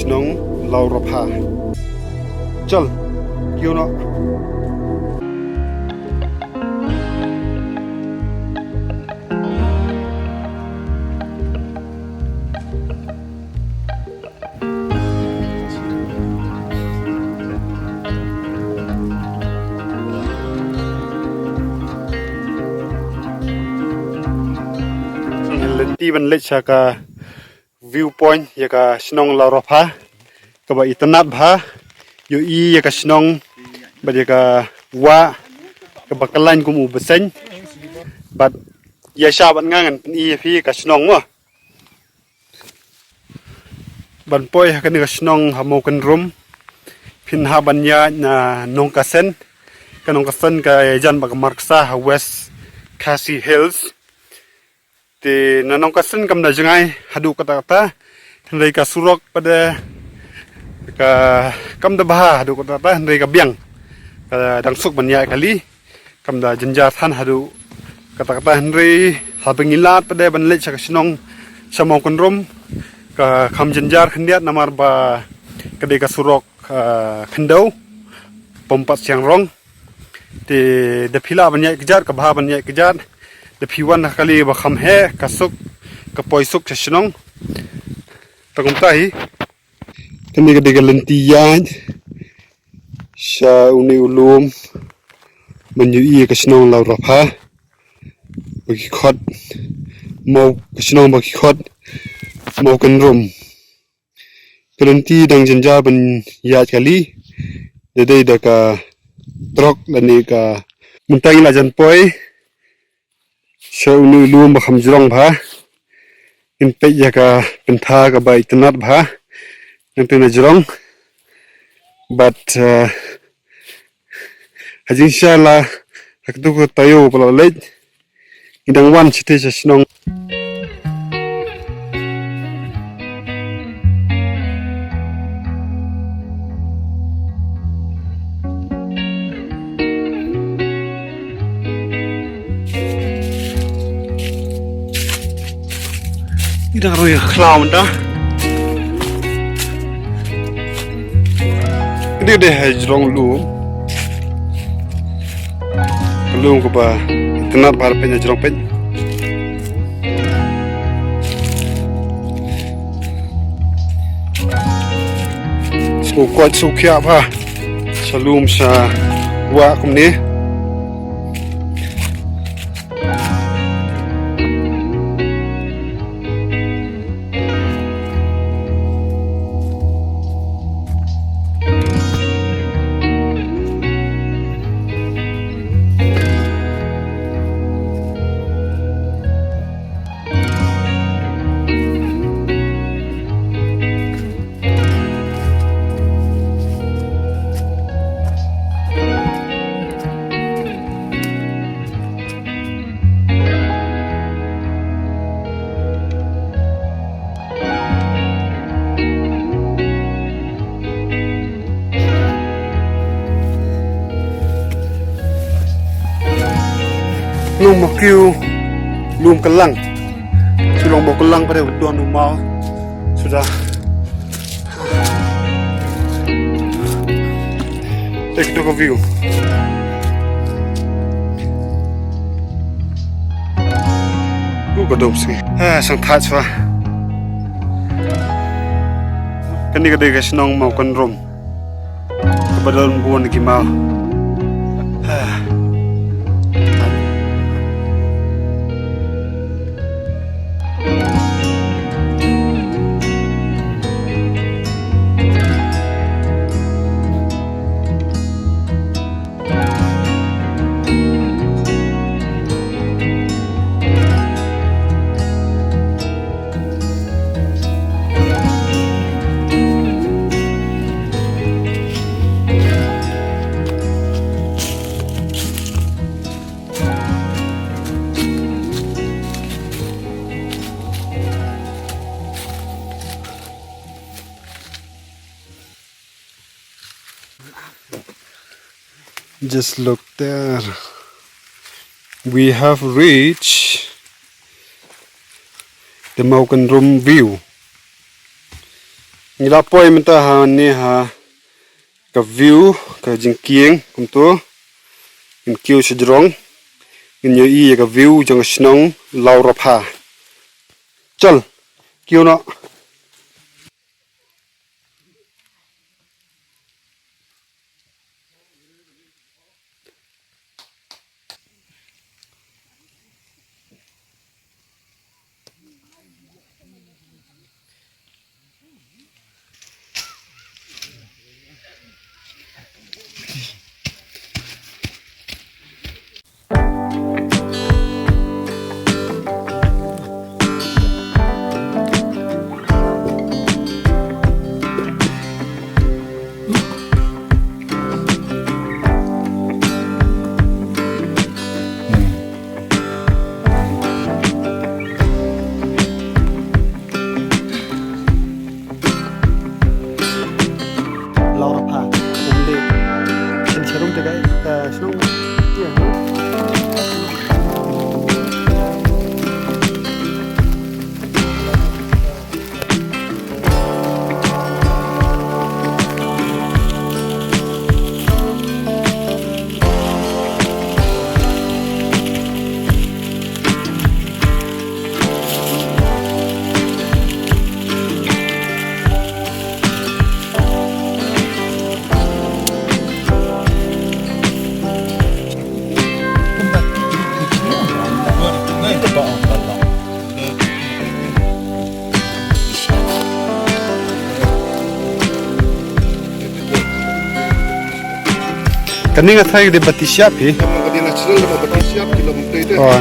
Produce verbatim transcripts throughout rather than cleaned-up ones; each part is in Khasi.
Nong Laurapha. Chal, kiew noh. Lynti ban leit sha ka viewpoint ïa ka shnong Laurapha kaba itynnad bha. Ïohi ïa ka shnong bad ïa ka wah kaba kyllain kum u bseiñ. Bad ïa sha bad nga ngan pyni ïa phi ka shnong mo. Ban poi ha kane ka shnong ha Mawkynrum phin hap ban ïaid na Nongkasen. Ka Nongkasen ka ïajan bad ka Marksa ha West Khasi Hills. Te na Nongkasen kam da jngai haduh katta katta, hynrei ka surok pat de ka kam da bha haduh katta katta, hynrei ka biang. Ka dang suk ban ïaid kali, kam da jynjar than haduh katta katta, hynrei haba ngi lad pat de ban leit sha ka shnong sha Mawkynrum, ka kham jynjar khyndiat namar ba ka dei ka surok, ah, khyndew, pom pat siang rong. Te da phi lah ban ïaid kjat, ka bha ban ïaid kjat. Da phi wan ha kali ba kham heh, ka suk, ka poi suk sha shnong. Ta kumta hi. Kane ka dei ka lynti ïaid sha une u lum ban ïohi ka shnong Laurapha. Ba ki khot Maw, ka shnong ba ki khot Mawkynrum. Ka lynti dang jynjar ban ïaid kali, da dei da ka trok lane ka, mynta ngi la jan poi sha une u lum ba kham jrong bha. Ngin peit ïa ka pyntha kaba itynnad bha nangta na jrong. Bad, eh, ha jingshisha la, ha katu ka taïew ba la leit, ngi dang wan shitei sha shnong. Ngi dang roi khlaw mynta. Kane dei ha jrong lum. Ka lum kaba itynnad bha, peit na jrong, peit. Sngewkoit sngewkhiah bha sha lum sha wah kumne. Nong Makiu, lum Kylang. Shillong ba Kylang pat de don u maw. Suda. Take a view. U ka dom sngi. Ah, shang thait shuwa. Kane ka dei ka shnong Mawkynrum. Kaba don bun ki maw. Ah. Just look there. We have reached the Mawkynrum view. Ngi la poi mynta ha ne ha ka view ka jingkieng kumto. Ngin kiew sha jrong. Ngin ïohi ïa ka view jong ka shnong Lawrapha. Chal, kiew noh. Lawrapha, kumne. Shen sharum te kai, eh, shnong. Iya. Kane nga tharai ka dei ba ti siap hi. Ka dei natural, ka dei ba ti siap, ki long tei tei. Oh.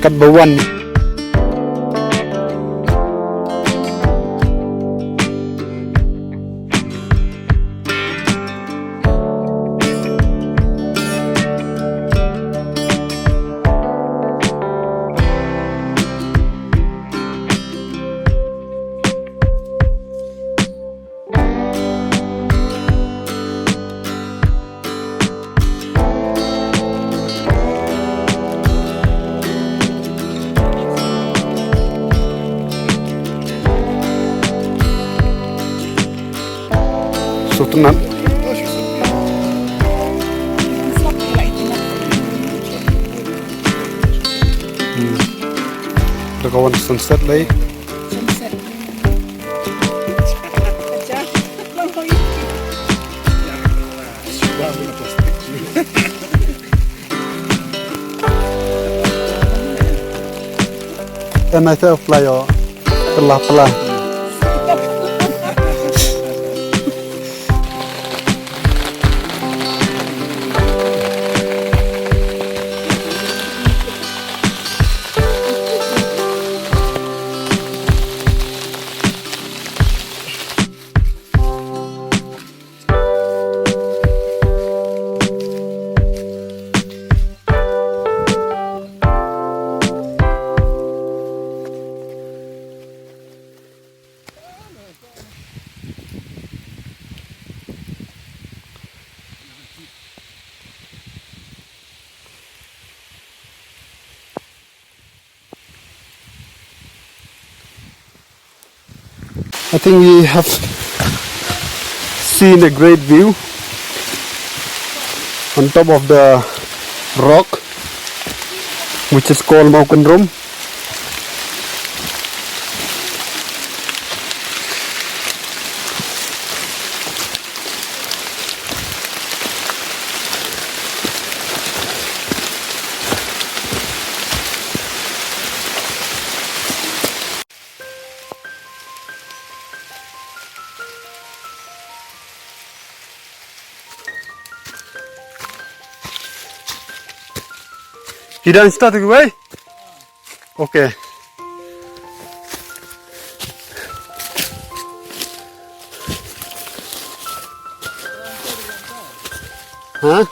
Kat ba wan. Sultan. Hmm. Ka wan sunset lai. Em ai te apply o. Pela, pela. I think we have seen a great view on top of the rock, which is called Mawkynrum. Hi dang start ke wei? Okay. Huh?